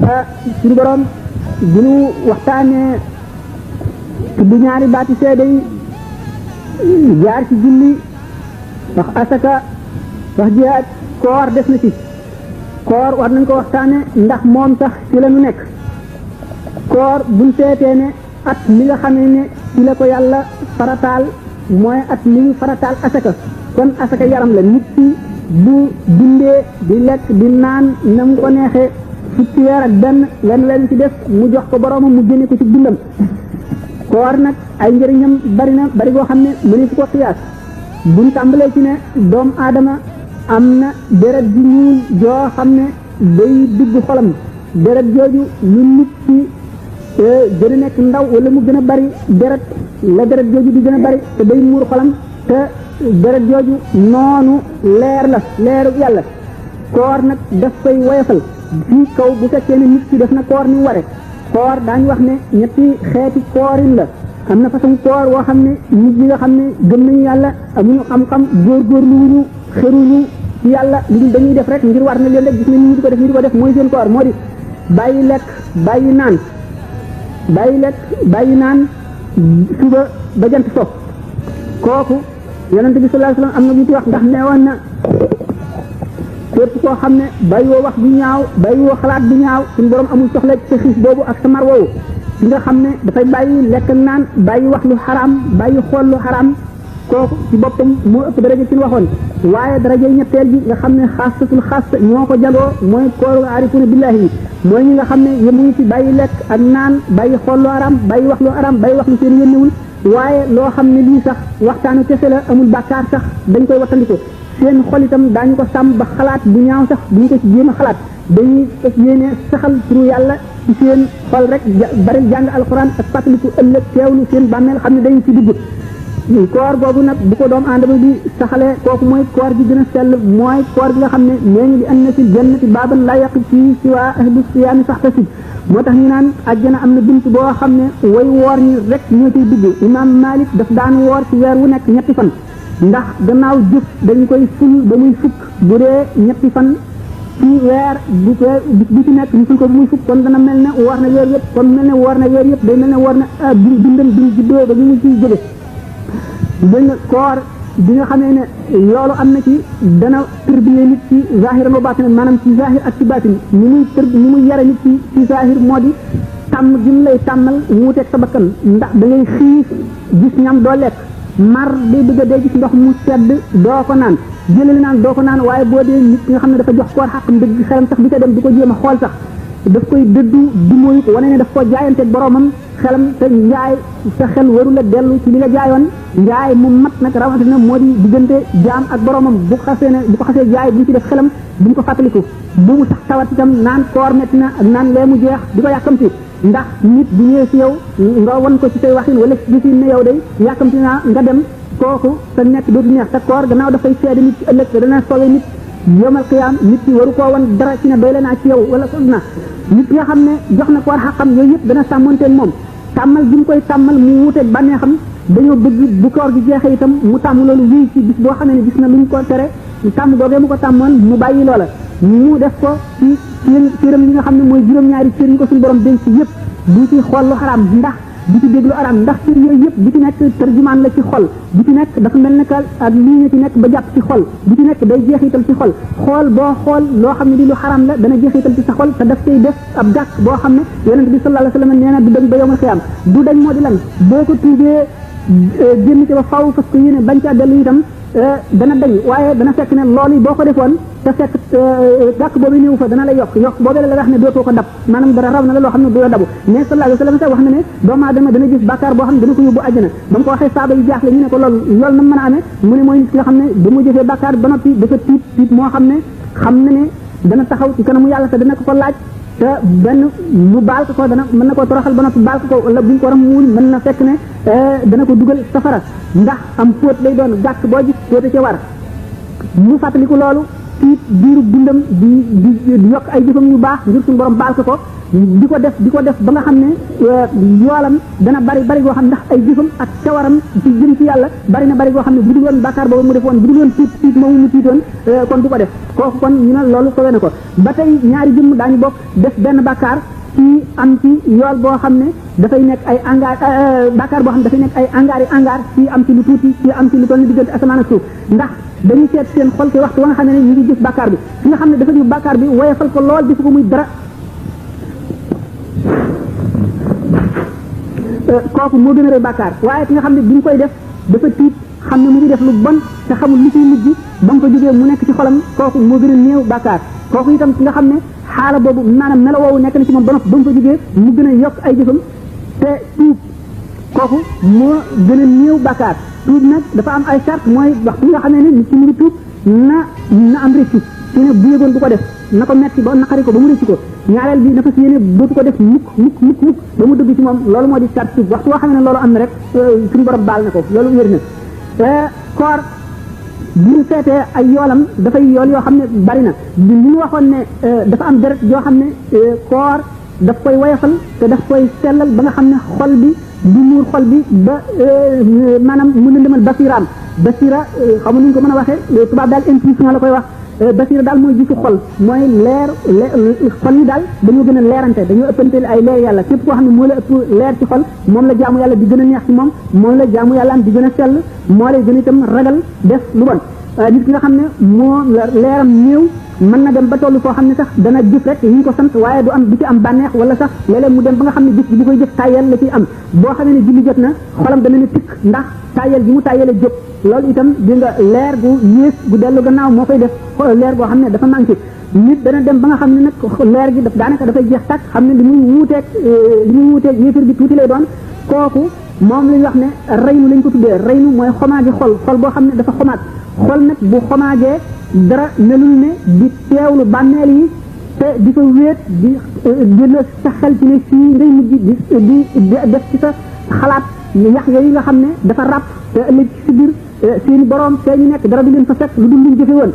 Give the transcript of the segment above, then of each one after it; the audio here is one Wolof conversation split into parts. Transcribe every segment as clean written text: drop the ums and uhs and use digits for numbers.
suñu borom bu ñu waxtaanee tudd ñaari baati seede yi jaar ci julli wax asaka wax jihaad koor def na ci koor war nañ ko waxtaane ndax moom sax ci la ñu nekk koor buñ seetee ne at mi nga xamee ne ci la ko yàlla farataal mooy at mi ñu farataal asaka kon asaka yaram la nit ki bu dundee di lekk di naan na mu ko neexee fukki weer ak benn leen ci def mu jox ko boroomam mu génne ko ci dundam koor nag ay njëriñam bari na bari boo xam ne mënu ci ko xiyaas buñ tàmbalee ci ne doomu aadama am na deret ji ñuul joo xam ne day dugg xolam deret jooju lu nit ci gën a nekk ndaw wala mu gën a bari deret la deret jooju di gën a bari te day muur xolam te deret jooju noonu leer la leeru yàlla koor nag daf koy woyofal fii kaw bu fekkee ne nit ki def na koor ni ware koor daañu wax ne ñetti xeeti koorin la am na façon koor woo xam ne nit ñi nga xam ne gëm nañu yàlla amuñu xam-xam góorgóorlu wuñu xeruñu ci yàlla li dañuy def rek ngir war na leen rek gis nañ ñu di ko def ñu di ko def mooy seen koor moo di bàyyi lekk bàyyi naan suba ba jant so kooku yonent bi sallallahu alayhi wasallam am na ñu ci wax ndax neewoon na képp koo xam ne bàyyiwoo wax bu ñaaw bàyyiwoo xalaat bu ñaaw suñu borom amul soxla ci sa xiif boobu ak sa mar woowu ki nga xam ne dafay bàyyi lekk naan bàyyi wax lu xaraam bàyyi xool lu xaraam kooku ci boppam moo ëpp daraja ci waxoon waaye daraja ñetteel bi nga xam ne xaasatul xaas ñoo ko jagoo mooy kooru aarifuna billahi mooy ñi nga xam ne yemuñu ci bàyyi lekk ak naan bàyyi xool lu xaraam bàyyi wax lu xaraam bàyyi wax lu seen yénnewul waaye loo xam ne lii sax waxtaanu kese la amul bàkkaar sax dañ koy wattandiko seen xol itam daañu ko sàmm ba xalaat bu ñaaw sax duñu ko ci jéem a xalaat dañuy yéene saxal turu yàlla ci seen xol rek bari jàng alxuraan ak fàttaliku ëllëg teewlu seen bàmmeel xam ne dañu ci dugg koor boobu nag bu ko doomu aadama bi saxalee kooku mooy koor gi gën a sell mooy koor gi nga xam ne nee ñu di an na fi jannati baaban laa yaqib fii siwaa ahlu siyaami faxtasib moo tax ñu naan àjjana am na bunt boo xam ne way woor ñi rek ñoo ciy dugg imaam Malik daf daan woor ci weer wu nekk ñetti fan ndax gannaaw jëf dañ koy ful ba muy fukk bu dee ñetti fan ci weer bu ci nekk ñu ful ko ba muy fukk kon dana mel ne woor na weer yëpp kon mel ne woor na weer yëpp day mel ne woor na dundam bi mu juddoo ba bi mu ciy jóge dégg nga koor bi nga xamee ne loolu am na ci dana tërbiye nit ci zahiran wa batin maanaam ci zahir ak ci batin ni muy yare nit ci zahir moo di tàmm gi mu lay tàmmal wuuteeg sa bakkan ndax da ngay xiif gis ñam doo lekk mar day bëgg a dee gis ndox mu sedd doo ko naan jëlali naan doo ko naan waaye boo dee nit nga xam ne dafa jox koor xàqam dëgg xelam sax du ca dem du ko jéem a xool sax daf koy dëddu du mooy ko wane ne daf ko jaayanteeg boromam xelam te njaay sa xel warul a dellu ci li nga jaayoon njaay mu mat nag rawatina moo di diggante jaam ak boromam bu ko xasee jaay bu ñu ci def xelam bu ñu ko fàttaliku bu mu sax tawat itam naan koor metti na ak naan lee mu jeex di ko yàkkamti ndax nit bu ñëwee si yow nga wan ko ci say waxin wala gisin ne yow day yàkkamti naa nga dem kooku sa nekk dootu neex te koor gannaaw dafay seede nit ci ëllëg te dana sowe nit yomal qiyaam nit ki waru koo wan dara ci ne doyle naa ci yow wala sos na nit nga xam ne jox na koor xaqam yooyu yëpp dana sàmmonteeg moom tàmmal gi mu koy tàmmal mu wuuteeg bànneexam dañoo bëgg bu koor gi jeexee itam mu tàmm loolu wéy ci bis boo xam ne gis na luñ ko tere tàmm googee mu ko tàmmoon mu bàyyi loola mu def ko ci cëram yi nga xam ne mooy juróom-ñaari cër yi ko suñu borom denc yëpp du ci xool lu xaraam ndax du ci déglu araam ndax cër yooyu yëpp bu ci nekk tarjumaan la ci xol bu ci nekk dafa mel ne que ak lii nga ci nekk ba jàpp ci xol bu ci nekk day jeexital ci xol xool boo xool loo xam ne di lu xaraam la dana jeexital ci sa xol te daf koy def ab gàkk boo xam ne yonent bi sallallahu alayhi wasallam nee na du dañ ba yowmal xiyaam du dañ moo di lan boo ko tuubee génn ci ba faw fas ko yéene bañ caa dellu itam dana dañ waaye dana fekk ne loolu boo ko defoon te fekk gàkk boobu néew fa dana la yokk boobee la wax ne dootoo ko dab maanaam dara raw na la loo xam ne du la dabu mais sallallahu alayhi wasallam sax wax na ne doomu aadama dana gis bàkkaar boo xam ne dana ko yóbbu àjjana ba mu ko waxee saaba yi jaaxle ñu ne ko loolu na mën a amee mu ne mooy nit ki nga xam ne ba mu jëfee bàkkaar ba noppi dafa tiit moo xam na ne dana taxaw ci kanamu yàlla te dana ko laaj te benn mu baal ko dana mën na koo toroxal ba noppi baal ko wala buñ ko war a muul mën na fekk ne dana ko dugal safara ndax am fóot lay doon gàkk boo gis fóote ci war mu fàttaliku loolu tiit diiru dundam di yokk ay jëfam yu baax ngir suñu borom baal ko di ko def ba nga xam ne yoolam dana bari goo xam ndax ay jëfam ak cawaram ci jëm ci yàlla bari goo xam ne bu dul woon bàkkaar boobu mu defoon bu dul woon tiit moomu mu tiitoon kon du ko def kooku kon ñu ne loolu sowe na ko ba tey ñaari jëmm daañu bokk def benn bàkkaar ci am ci yool boo xam ne dafay nekk ay angaar bàkkaar boo xam ne dafay nekk ay angaar ci am ci lu tuuti ci am ci lu toll ni diggante asamaan ak suuf ndax dañuy seet seen xol ci waxtu wa nga xam ne ñu ngi gis bàkkaar bi fi nga xam ne dafa ñu bàkkaar bi woyefal ko lool defu ko muy dara kooku moo gën a rëy bàkkaar waaye ki nga xam ne bi ñu koy def dafa tiit xam ne mu ngi def lu bon te xamul li ciy mujj ba mu ko jógee mu nekk ci xolam kooku moo gën a néew bàkkaar kooku itam ki nga xam ne xaala boobu maanaam melo woowu nekk na ci moom ba mu ko jógee mu gën a yokk ay jëfam te tuub kooku moo gën a néew bàkkaar tuub nag dafa am ay charte mooy waxtu nga xam ne nit ci mu ngi tuub na am réccu ci ne bu yëgoon du ko def na ko metti ba naqari ko ba mu réccu ko ñaareel bi dafa si yéene dootu ko def mukk ba mu dëgg ci moom loolu moo di charte tuub waxtu woo xam ne loolu am na rek suñu borom baal na ko loolu wér na koor bu ñu seetee ay yoolam dafay yool yoo xam ne bari na li ñu waxoon ne dafa am deret yoo xam ne koor daf koy woyofal te daf koy sellal ba nga xam ne xol bi du muur xol bi ba maanaam mu lëndëmal basira xam nga nu ñu ko mën a waxee tubaab daal intuition la koy wax basira daal mooy gisu xol mooy leer xol yi daal dañoo gën a leerante dañoo ëppanteel ay leer yàlla képp koo xam ne moo la ëpp leer ci xol moom la jaamu yàlla di gën a neex ci moom la jaamu yàlla am di gën a sell moo lay gën a itam ragal def lu bon nit ki nga xam ne moo leeram néew mën na dem ba toll foo xam ne sax dana jëf rek yi ñu ko sant waaye du ci am bànneex wala sax léeg-léeg mu dem ba nga xam ne jëf bu koy jëf tàyyel la ciy am boo xamee ne julli jot na xolam dana ne tikk ndax tàyyel gi mu tàyyele jóg loolu itam di nga leer gu yées gu dellu gannaaw moo koy def leer goo xam ne dafa manqué nit dana dem ba nga xam ne nag leer gi daanaka dafay jeex tàkk xam ne li muy wuuteeg yéefar bi tuuti lay doon kooku moom lañ wax ne reynu lañ ko tuddee reynu mooy xomaagi xol boo xam ne dafa xomaag xol nag bu xomaagee dara melul ne di teewlu bànneel yi te di fa wéet di jël sa xel ci ne fii ngay mujj di def ci sa xalaat yax yooyu nga xam ne dafa ràpp te ëllëg ci biir seeni borom fee ñu nekk dara du leen fa fekk lu dul luñ jëfe woon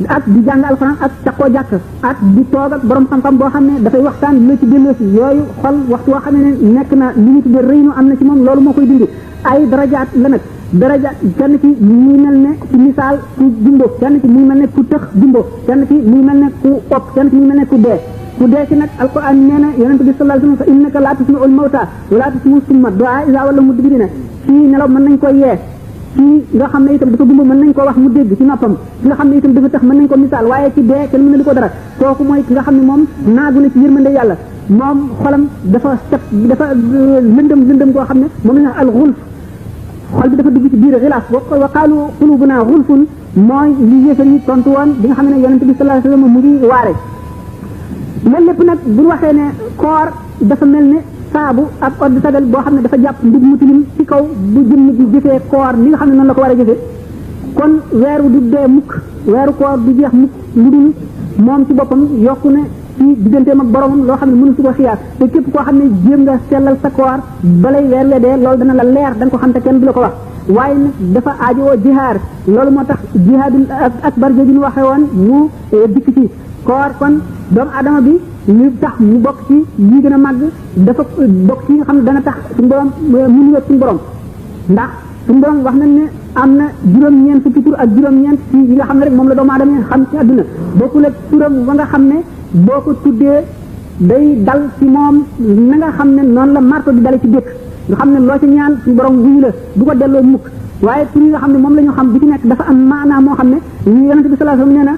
ak di jàng alxuraan ak takkoo jàkk ak di toog ak borom xam-xam boo xam ne dafay waxtaan la ci delloo si yooyu xol waxtu woo xam ne nekk na li ñu tuddee rëynu am na ci moom loolu moo koy dindi ay darajaat la nag darajaat kenn ci muy mel ne ci misaal ku jumbo kenn ci muy mel ne ku tëx jumbo kenn ci muy mel ne ku opp kenn ci muy mel ne ku dee ci nag alquran nee na yonente bi sallallahu alayhi wa sallam fa innaka laa tusmi'ul mawta wa laa tusmi'u summa du'a iza wallaw mudbirina ci nelaw mën nañ koy yee ci nga xam ne itam dafa gumba mën nañ ko wax mu dégg ci noppam ki nga xam ne itam dafa tax mën nañ ko misaal waaye ci dee kenn mën na li ko dara kooku mooy ki nga xam ne moom naagu na ci yërmande yàlla moom xolam dafa set dafa lëndëm koo xam ne moom la ñu wax al xulf xol bi dafa dugg ci biir xilaas wa qaalu qulubuna xulfun mooy li yéefar yi tontu woon bi nga xam ne yonente bi sallallahu alayhi wa sallam mu ngi waare loolu lépp nag bu ñu waxee ne koor dafa mel ne saabu ak eau de javel boo xam ne dafa jàpp mbub mu tilim ci kaw bu jëmm ji jëfee koor li nga xam ne noonu la ko war a jëfee kon weeru du dee mukk weeru koor du jeex mukk lu dul moom ci boppam yokku ne ci digganteem ak boromam loo xam ne mënu su ko xiyaas te képp koo xam ne jéem nga sellal sa koor balay weer we dee loolu dana la leer da nga ko xam te kenn du la ko wax waaye nag dafa aajowoo jihaar loolu moo tax jihaadul akbar jooju ñu waxee woon mu dikk ci koor kon doomu adama bi li tax mu bokk ci yi gën a màgg dafa bokk ci nga xam ne dana tax suñu borom mu nuyoo suñu borom ndax suñu borom wax nañ ne am na juróom-ñeent fukki tur ak juróom-ñeent ci yi nga xam ne rek moom la doomu adama yi xam ci àdduna bokkul ak turam ba nga xam ne boo ko tuddee day dal ci moom na nga xam ne noonu la marto di dale ci dëkk nga xam ne loo ci ñaan suñu borom wuyu la du ko delloo mukk waaye tur yi nga xam ne moom la ñu xam bi ci nekk dafa am maanaa moo xam ne yonente bi sallallahu alayhi wasallam nee na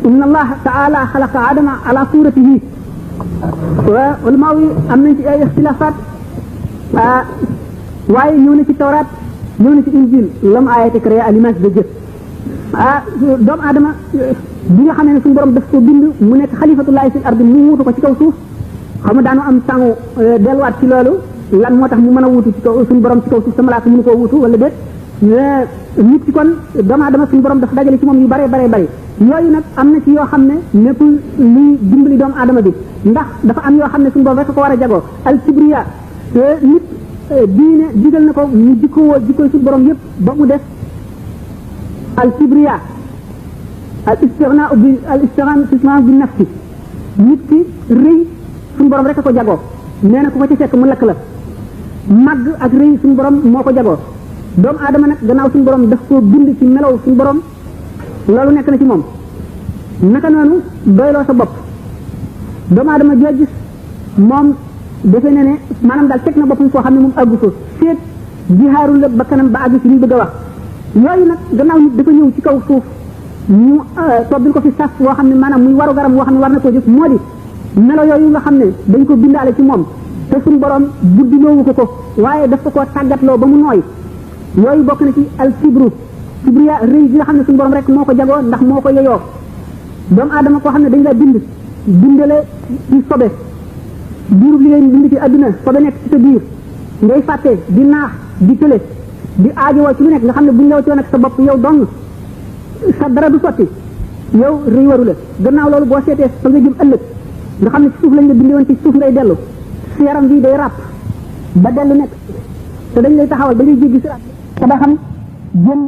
inna allah taala xalaqa adama ala suratihi wa ulama yi am nañ ci ay ixtilaafaat waaye ñëw na ci tawraat ñëw na ci injil lam a été créé à l'image de Dieu doomu aadama bi nga xam ne suñu borom daf ko bind mu nekk xalifatullahi fil ardi mu wuutu ko ci kaw suuf xam nga daanu am tàngu delluwaat ci loolu lan moo tax mu mën a wuutu ci kaw suñu borom ci kaw suuf sa malaaka mënu koo wuutu wala déet nit ki kon doomu aadama suñu borom dafa dajale ci moom yu bare yooyu nag am na ci yoo xam ne nekkul luy dimbali doomu aadama bi ndax dafa am yoo xam ne suñu borom rek ko war a jagoo al kibriya nit diine digal na ko mu jikkoo suñu borom yëpp ba mu def al kibriya al istighnaa bi nafsi nit ki rëy suñu borom rek a ko jagoo nee na ku ko ci fekk mu lakk la màgg ak rëy suñu borom moo ko jagoo doomu aadama nag gannaaw suñu borom daf koo bind ci melaw suñu borom loolu nekk na ci moom naka noonu doyloo sa bopp doomu aadama joo gis moom defe ne ne maanaam daal teg na boppam foo xam ne moom àggu fa seet jihaarul la ba kanam ba àgg ci li bëgg a wax yooyu nag gannaaw nit dafa ñëw ci kaw suuf ñu tobbil ko fi sas woo xam ne maanaam muy waru garam woo xam ne war na koo jëf moo di melo yooyu nga xam ne dañ ko bindaale ci moom te suñu borom buddiloowu ko waaye daf ko koo tàggatloo ba mu nooy yooyu bokk na ci al kibriya rëy gi nga xam ne suñu borom rek moo ko jagoo ndax moo ko yeyoo doomu aadama koo xam ne dañ la bindale ci sobe biirub li ngay bind ci adduna sobe nekk ci sa biir ngay fàtte di naax di tële di aajowoo ci lu nekk nga xam ne buñ la waccoon ak sa bopp yow dong sa dara du sotti yow rëy waru la gannaaw loolu boo seetee fa nga jëm ëllëg nga xam ne ci suuf lañ la bindee woon ci suuf ngay dellu sa yaram bi day ràpp ba dellu nekk te dañ lay taxawal ba ngay jéggi siraat te ba xam génn